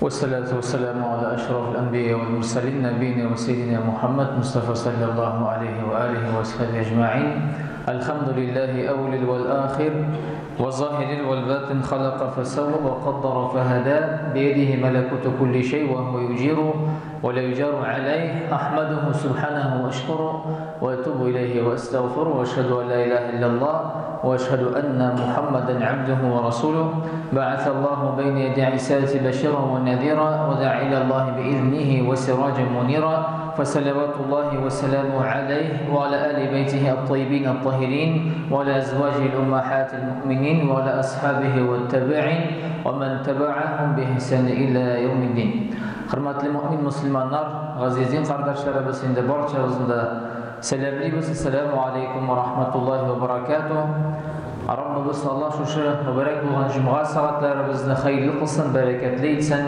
والصلاة والسلام على أشرف الأنبياء والمرسلين نبينا وسيدنا محمد مصطفى صلى الله عليه وآله وصحبه أجمعين. الحمد لله أول والآخر والظاهر والباطن، خلق فسوى وقدر فهدى، بيده ملكوت كل شيء وهو يجير ولا يجار عليه. أحمده سبحانه وأشكره وأتوب إليه وأستغفره، وأشهد أن لا إله إلا الله وأشهد أن محمدا عبده ورسوله، بعث الله بين يدي عيسى بشيرا ونذيرا وداعيا إلى الله بإذنه وسراجا منيرا، فصلوات الله وسلامه عليه وعلى آل بيته الطيبين الطاهرين وعلى أزواجه الأمهات المؤمنين وعلى أصحابه والتابعين ومن تبعهم بإحسان إلى يوم الدين. Хөрмәтле мөмин мөселманнар, газиз кардәшләребез, инде барчабызны да сәламлибез. Ассаламу алейкум ва рахматуллахи ва баракатуh. Раббыбыз Аллаһ шушы мөбарәк булган җомга сәгатьләребезне хәерле кылсын, бәрәкәтле итсен,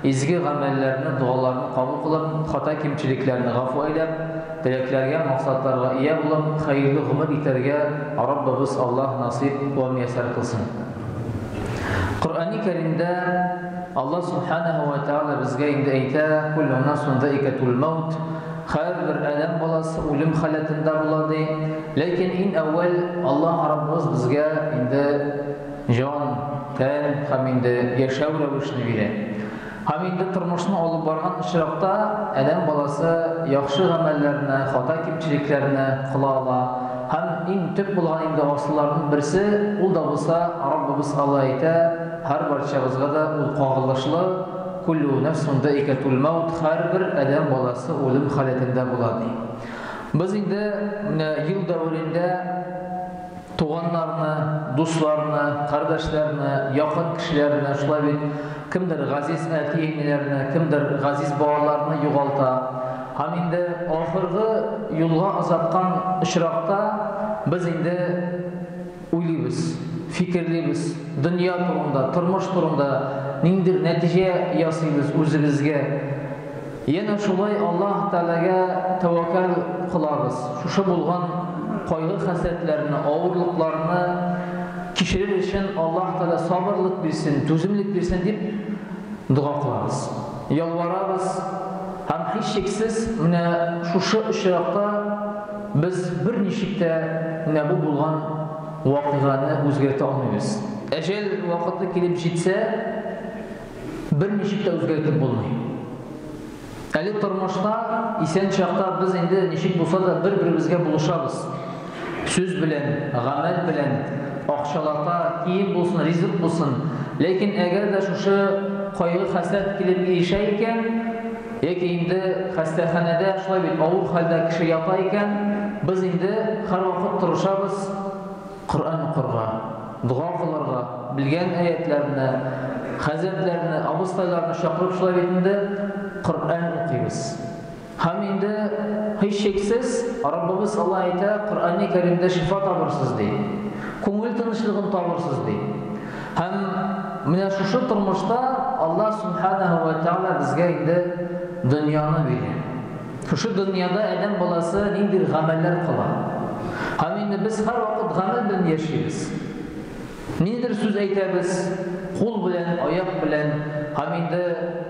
изге гамәлләрне, догаларны кабул кылып, хата кимчелекләрне гафу әйләп, теләкләргә, максатларга ия булып, хәерле гомер итәргә Раббыбыз Аллаһ насыйп ва мияссәр кылсын. Коръәни Кәримдә Аллаһ субханаһу ва тааля безгә инде әйтә: "Куллу нафсун заикатул маут", һәрбер адәм баласы үлем халәтендә була ди. Ләкин иң әүвәл Аллаһ Раббыбыз безгә инде җан, тән һәм инде яшәү рәвешен бирә. Һәм инде тормышны алып барган очракта адәм баласы яхшы гамәлләрне, хата кимчелекләрне кыла ала. Һәм иң төп булган инде асылларның берсе, ул да булса Раббыбыз Аллаһ әйтә, һәр барчабызга да ул кагылышлы: "Куллу нафсун заикатул маут", һәрбер адәм баласы үлем халәтендә була ди. Без инде менә ел дәверендә туганнарны, дусларны, кардәшләрне, якын кешеләрне, шулай бит, кемдер газиз әти-әниләрне, кемдер газиз балаларны югалта. Һәм инде ахыргы юлга озаткан очракта без инде уйлыйбыз, фикерлибез, дөнья турында, тормыш турында ниндидер нәтиҗә ясыйбыз үзебезгә. Янә шулай Аллаһ Тәгаләгә тәвәккәл кылабыз. Шушы булган кайгы-хәсрәтләрне, авырлыкларны кичерер өчен Аллаһ Тәгалә сабырлык бирсен, түземлек бирсен дип дога кылабыз. Ялварабыз һәм һичшиксез менә шушы очракта без берничек тә менә бу булган вакыйганы үзгәртә алмыйбыз. Әҗәл вакыты килеп җитсә, берничек тә үзгәртеп булмый. Әле тормышта исән чакта без инде ничек булса да бер-беребезгә булышабыз. Сүз белән, гамәл белән, акчалата, кием булсын, ризык булсын. Ләкин әгәр дә шушы кайгы-хәсрәт килеп ирешә икән, яки инде хастаханәдә шулай бит авыр хәлдә кеше ята икән, без инде һәрвакыт тырышабыз Коръән укырга, дога кылырга, белгән аятларны, хәзрәтләрне, абыстайларны чакырып шулай бит инде Коръән укыйбыз. Һәм инде һичшиксез Раббыбыз Аллаһ әйтә, Коръәни Кәримдә шифа табырсыз ди. Күңел тынычлыгын табырсыз ди. Һәм менә шушы тормышта Аллаһ субханаһу ва тааля безгә инде дөньяны бирә. Шушы дөньяда адәм баласы ниндидер гамәлләр кыла. Һәм инде без һәрвакыт гамәл белән яшибез. Ниндидер сүз әйтәбез, кул белән, аяк белән, һәм инде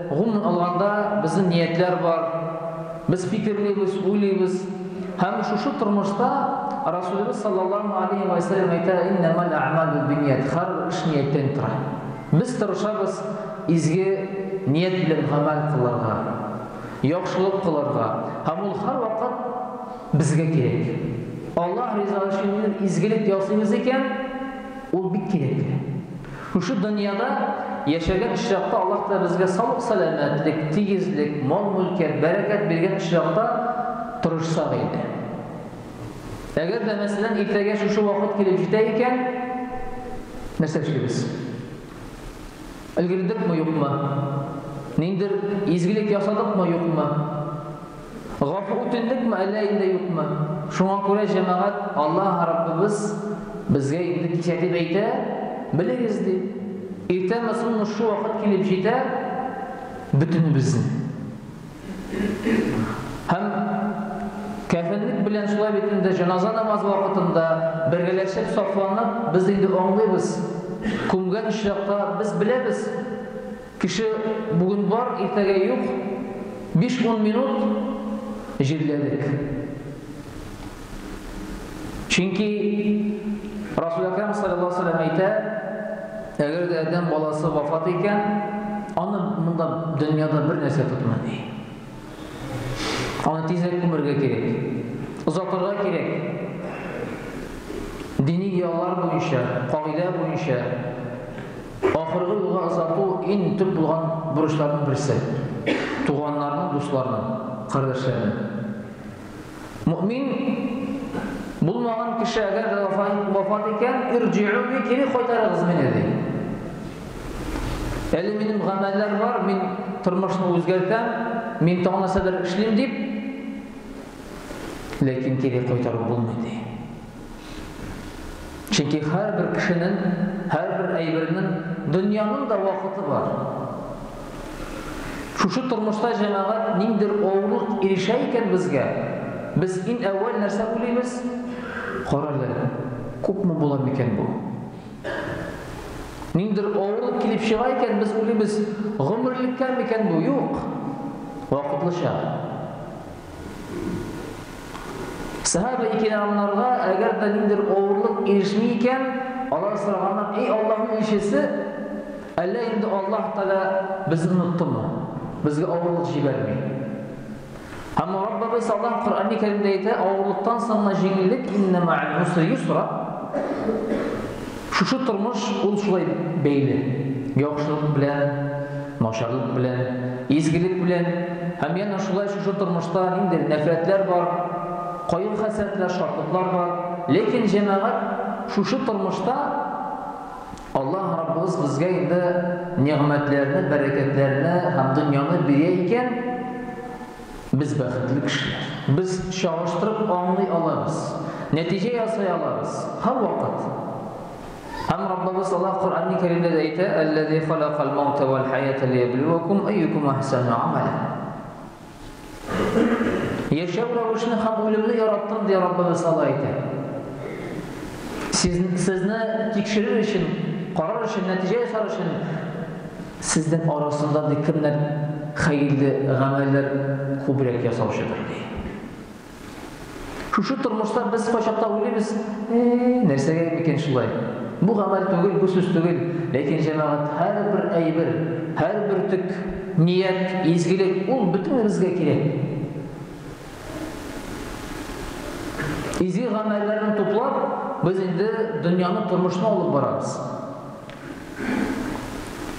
гомумән алганда безнең ниятләр бар. Без фикерлибез, уйлыйбыз. Һәм шушы тормышта Расулыбыз саллаллаһу алейхи ва сәлләм әйтә: "Иннамал а'малу бинният", һәрбер эш нияттән тора. Без тырышабыз изге ният белән гамәл кылырга, яхшылык кылырга, һәм ул һәрвакыт безгә кирәк. Аллаһ ризалыгы өчен изгелек ясыйбыз икән, ул бик кирәкле. Шушы дөньяда яшәгән очракта Аллаһ та безгә саулык, сәламәтлек, тигезлек, мал-мөлкәт, бәрәкәт биргән очракта тырышсак иде. Әгәр дә, мәсәлән, иртәгә шушы вакыт килеп җитә икән, нәрсә эшлибез? Өлгердекме, юкмы? Ниндидер изгелек ясадыкмы, юкмы? Гафу үтендекме, әллә инде юкмы? Шуңа күрә, җәмәгать, Аллаһ Раббыбыз безгә инде кисәтеп әйтә, белегез ди. Иртәме соңмы шу вакыт килеп җитә бөтенебезне. Һәм кәфенлек белән шулай бит инде җеназа намазы вакытында бергәләшеп сафланып, без инде аңлыйбыз. Күмгән очракта без беләбез. Кеше бүген бар, иртәгә юк. 5-10 минут җирләдек. Чөнки Расул Әкрәм саллаллаһу алейһи вәсәлләм әйтә, әгәр дә адәм баласы вафат икән, аны монда дөньяда бер нәрсә тотмый ди. Аны тизрәк күмергә кирәк. Озатырга кирәк. Дини йолалар буенча, кагыйдә буенча ахыргы юлга озату иң төп булган бурычларның берсе. Туганнарның, дусларның, кардәшләрнең. Мөэмин булмаган кеше әгәр дә вафат икән, ирҗи'уни, кире кайтарыгыз мине, ди. Әле минем гамәлләр бар, мин тормышны үзгәртәм, мин тагын нәрсәдер эшлим дип, ләкин кире кайтарып булмый, ди. Чөнки һәрбер кешенең, һәрбер әйбернең, дөньяның да вакыты бар. Шушы тормышта җәмәгать ниндер авырлык ирешә икән безгә, без иң әүвәл нәрсә уйлыйбыз? Карале, күпме була микән бу? Ниндер авырлык килеп чыга икән, без уйлыйбыз, гомерлеккә микән бу? Юк. Вакытлыча. Сәхабә кирамнарга әгәр дә ниндер авырлык ирешми икән, алар сораганнар, "Эй Аллаһның илчесе, әллә инде Аллаһ Тәгалә безне оныттымы? Безгә авырлык җибәрми?" Һәм Раббыбыз Аллаһ Коръәни Кәримдә әйтә, авырлыктан соң гына җиңеллек, иннә мә'әл усри юсра. Шушы тормыш ул шулай бәйле. Яхшылык белән, начарлык белән, изгелек белән һәм янә шулай шушы тормышта ниндидер нәфрәтләр бар, кайгы-хәсрәтләр, шатлыклар бар. Ләкин җәмәгать шушы тормышта Аллаһ Раббыбыз безгә инде нигъмәтләрне, бәрәкәтләрне һәм дөньяны бирә икән, без бәхетле кешеләр. Без чагыштырып аңлый алабыз, нәтиҗә ясый алабыз һәрвакыт. Һәм Раббыбыз Аллаһ Коръәни Кәримдә дә әйтә, Әлләзи халакал маута вәл хаята лияблуакум әйюкум әхсәну амәлә. Яшәү рәвешне һәм үлемне яраттым, ди Раббыбыз Аллаһ әйтә. Сез, сезне тикшерер өчен, карар өчен, нәтиҗә ясар өчен сезнең арасында ди кемнәр хәерле гамәлләр күбрәк ясаучыдыр ди. Шушы тормышта без кайчакта уйлыйбыз, нәрсәгә микән шулай? Бу гамәл түгел, бу сүз түгел. Ләкин җәмәгать һәрбер әйбер, һәрбер төк ният, изгелек ул бөтенебезгә кирәк. Изге гамәлләрне туплап, без инде дөньяны, тормышны алып барабыз.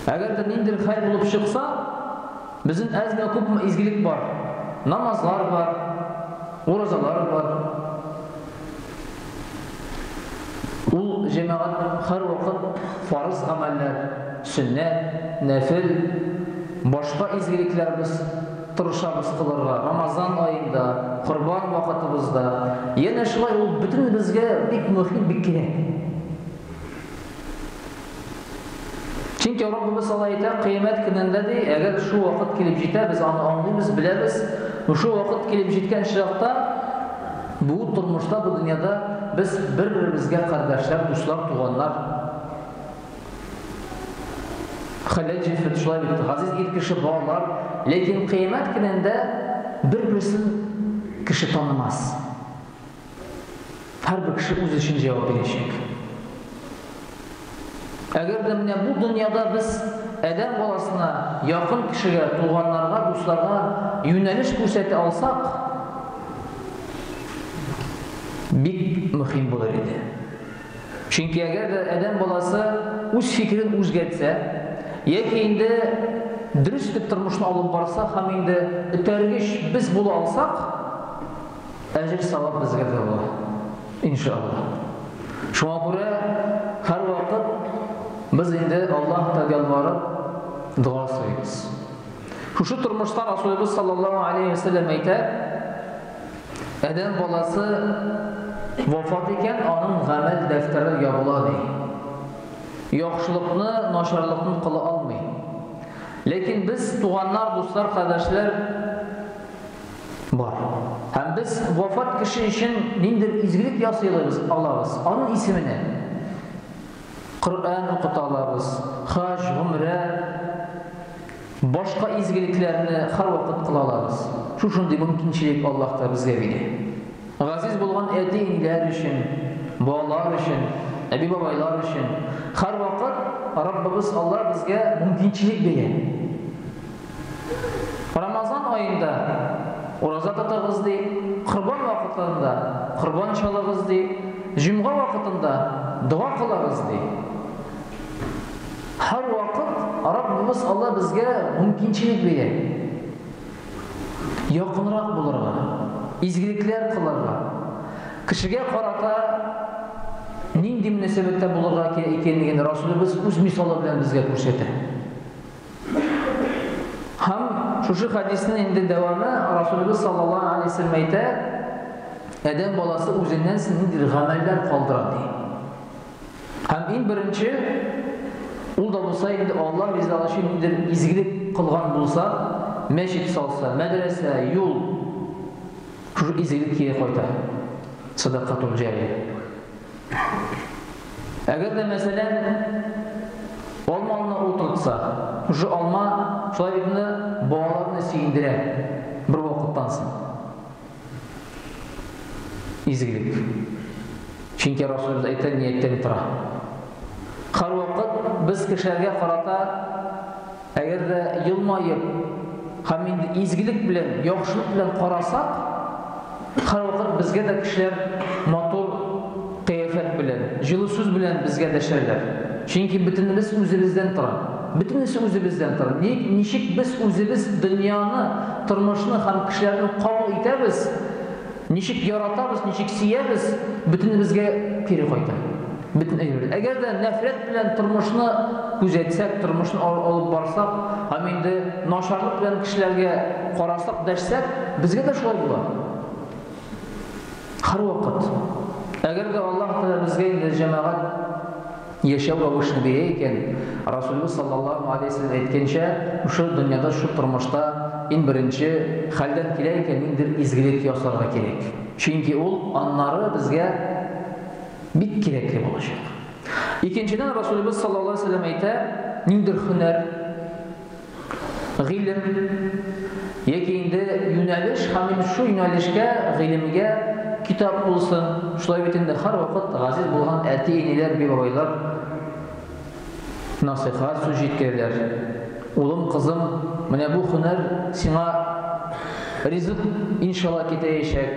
Әгәр дә ниндидер хәл булып чыкса, безнең әзме күпме изгелек бар. Намазлар бар, уразалар бар. Ул җәмәгать һәрвакыт фарыз гамәлләр, сөннәт, нәфел, башка изгелекләр без тырышабыз кылырга. Рамазан аенда, корбан вакытыбызда. Янә шулай ул бөтенебезгә бик мөһим, бик кирәк. Чөнки Раббыбыз Алла әйтә, кыямәт көнендә ди, әгәр шул вакыт килеп җитә, без аны аңлыйбыз, беләбез, шул вакыт килеп җиткән чакта бу тормышта, бу дөньяда без бер-беребезгә кардәшләр, дуслар, туганнар. Хәләл җефет шулай бит, газиз ир кеше, балалар, ләкин кыямәт көнендә бер-берсен кеше танымас. Һәрбер кеше үз өчен җавап бирәчәк. Әгәр дә менә бу дөньяда без адәм баласына, якын кешегә, туганнарга, дусларга юнәлеш күрсәтә алсак, бик мөһим булыр иде. Чөнки әгәр дә адәм баласы үз фикерен үзгәртсә, яки инде дөрес итеп тормышны алып барса һәм инде этәргеч без була алсак, Әҗер савап безгә дә була. Иншалла. Шуңа күрә һәрвакыт без инде Аллаһ Тәгаләгә ялварып дога сорыйбыз. Шушы тормышта Расулыбыз саллаллаһу алейхи ва сәлләм әйтә, адәм баласы вафат икән, аның гамәл дәфтәре ябыла ди. Яхшылыкны, начарлыкны кыла алмый. Ләкин без туганнар, дуслар, кардәшләр Бар. Һәм без вафат кеше өчен ниндидер изгелек ясый алабыз, аның исеменә. Коръән укыта алабыз, хаҗ, гомрә. Башка изгелекләрне һәрвакыт кыла алабыз. Шушындый мөмкинчелек Аллаһ та безгә бирә. Газиз булган әти-әниләр өчен, балалар өчен, әби-бабайлар өчен һәрвакыт Раббыбыз Аллаһ безгә мөмкинчелек бирә. Рамазан аенда ураза тотыгыз ди, корбан вакытында корбан чалыгыз ди, җомга вакытында дога кылыгыз ди. Һәрвакыт Раббыбыз Алла безгә мөмкинчелек бирә. Якынрак булырга, изгелекләр кылырга, кешегә карата нинди мөнәсәбәттә булырга кирәк икәнлеген Расулыбыз үз мисалы белән безгә күрсәтә. Һәм шушы хәдиснең инде дәвамы Расулыбыз саллаллаһу алейһи ва сәлләм әйтә, адәм баласы үзеннән соң ниндидер гамәлләр калдыра ди. Һәм иң беренче, ул да булса инде Аллаһ ризалыгы өчен ниндидер изгелек кылган булса, мәчет салса, мәдрәсә, юл, шушы изгелек кире кайта. Садакатул җария. Әгәр дә, мәсәлән, алманы утыртса, шушы алма шулай бит инде балаларны сөендерә бер вакыттан соң. Изгелек. Чөнки Расулыбыз әйтә, нияттән тора. Һәрвакыт без кешеләргә карата әгәр дә елмаеп һәм инде изгелек белән, яхшылык белән карасак, һәрвакыт безгә дә кешеләр матур кыяфәт белән, җылы сүз белән безгә дәшәрләр. Чөнки бөтенебез үзебездән тора. Бөтенесе үзебездән тора. Ничек без үзебез дөньяны, тормышны һәм кешеләрне кабул итәбез, ничек яратабыз, ничек сөябез, бөтенебезгә кире кайта. Бөтен әйбер. Әгәр дә нәфрәт белән тормышны күзәтсәк, тормышны алып барсак, һәм инде начарлык белән кешеләргә карасак, дәшсәк, безгә дә шулай була. Һәрвакыт. Әгәр дә Аллаһ Тәгалә безгә инде җәмәгать яшәү рәвешен бирә икән, Расулыбыз саллаллаһу алейһи ва сәлләм әйткәнчә, шушы дөньяда, шушы тормышта иң беренче хәлдән килә икән, ниндидер изгелек ясарга кирәк. Чөнки ул аннары безгә бик кирәкле булачак. Икенчедән, Расулыбыз саллаллаһу алейһи ва сәлләм әйтә, ниндидер һөнәр, гыйлем яки инде юнәлеш һәм инде шу юнәлешкә, гыйлемгә китап булсын. Шулай бит инде һәрвакыт газиз булган әти-әниләр, би-бабайлар насыйхат сүз җиткерәләр. Улым, кызым, менә бу һөнәр сиңа ризык иншалла китерәчәк.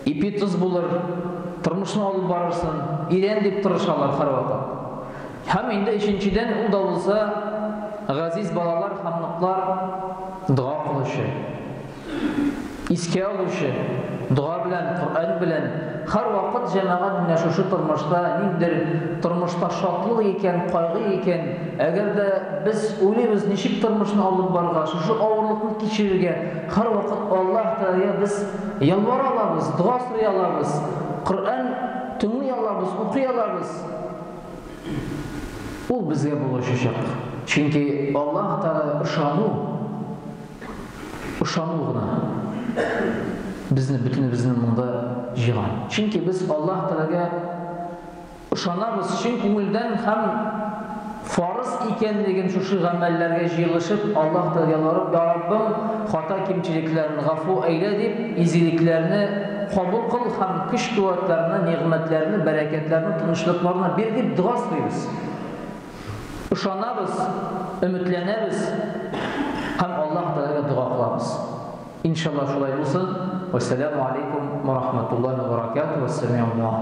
Ипи тоз булыр, тормышны алып барырсың, өйрән дип тырышалар һәрвакыт. Һәм инде өченчедән, ул да булса, газиз балалар һәм оныклар дога кылучы, искә алучы, дога белән, Коръән белән һәрвакыт җәмәгать менә шушы тормышта ниндидер тормышта шатлык икән, кайгы икән, әгәр дә без уйлыйбыз, ничек тормышны алып барырга, шушы авырлыкны кичерергә, һәрвакыт Аллаһ Тәгаләгә без ялвара алабыз, дога сорый алабыз, Коръән тыңлый алабыз, укый алабыз. Ул безгә булышачак. Чөнки Аллаһ Тәгаләгә ышану, ышану гына безне бөтенебезне монда җыйган. Чөнки без Аллаһ Тәгаләгә ышанабыз чын күңелдән һәм фарыз икәнлеген шушы гамәлләргә җыелышып, Аллаһ Тәгаләгә ялварып, Я Раббым, хата-кимчелекләрне гафу әйлә дип, изгелекләрне кабул кыл һәм көч-куәтләрне, нигъмәтләрне, бәрәкәтләрне, тынычлыкларны бир дип дога сорыйбыз. Ышанабыз, өметләнәбез һәм Аллаһ Тәгаләгә дога кылабыз. Иншаллаһ шулай булсын. Вәссәламү алейкум ва рахматуллаһи ва баракатуһ. Вәссәламү дуа.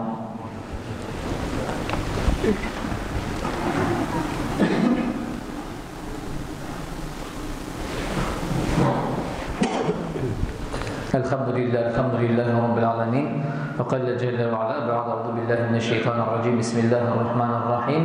الحمد لله الحمد لله رب العالمين وقال جل وعلا بعد أعوذ بالله من الشيطان الرجيم بسم الله الرحمن الرحيم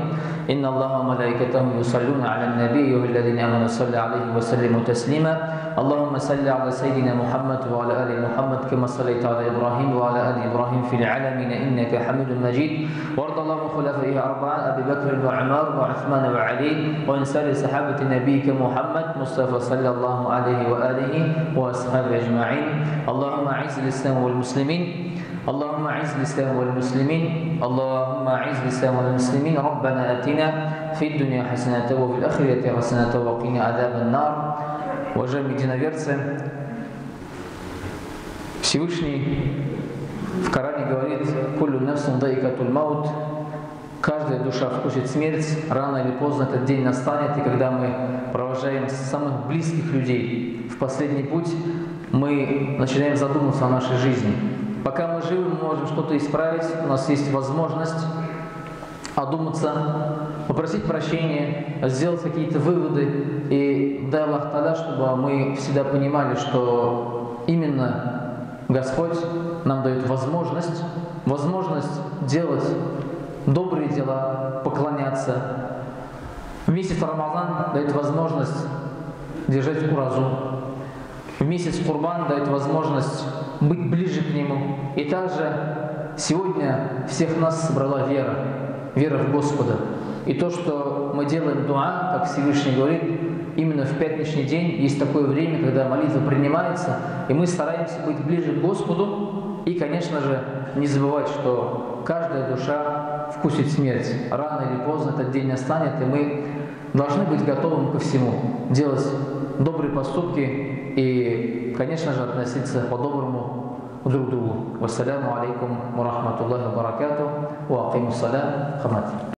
إن الله وملائكته يصلون على النبي والذين آمنوا صلى عليه وسلموا تسليما اللهم صل على سيدنا محمد وعلى آل محمد كما صليت على إبراهيم وعلى آل إبراهيم في العالمين إنك حميد مجيد وارض اللهم خلفائه أربعة أبي بكر وعمر وعثمان وعلي وعن سائر صحابة نبيك محمد مصطفى صلى الله عليه وآله وأصحابه أجمعين اللهم أعز الإسلام والمسلمين اللهم اعز الإسلام والمسلمين، اللهم اعز الإسلام والمسلمين. ربنا آتنا في الدنيا حسنة وفي الآخرة حسنة وقنا عذاب النار. Уважаемые единоверцы, Всевышний в Коране говорит: «كل نفس ذائقة الموت», каждая душа вкусит смерть, рано или поздно этот день настанет, и когда мы провожаем самых близких людей в последний путь, мы начинаем задумываться о нашей жизни. Пока мы живы, мы можем что-то исправить, у нас есть возможность одуматься, попросить прощения, сделать какие-то выводы. И дай Аллах Та'аля, чтобы мы всегда понимали, что именно Господь нам дает возможность делать добрые дела, поклоняться. В месяц Рамазан дает возможность держать уразу. В месяц Курбан дает возможность быть ближе к Нему. И также сегодня всех нас собрала вера, вера в Господа. И то, что мы делаем дуа, как Всевышний говорит, именно в пятничный день есть такое время, когда молитва принимается, и мы стараемся быть ближе к Господу. И, конечно же, не забывать, что каждая душа вкусит смерть. Рано или поздно этот день настанет, и мы должны быть готовым ко всему, делать добрые поступки и, конечно же, относиться по-доброму друг к другу. Вассаляму алейкум ва рахматуллахи ва баракатух. Ва акимус салам. Хамат.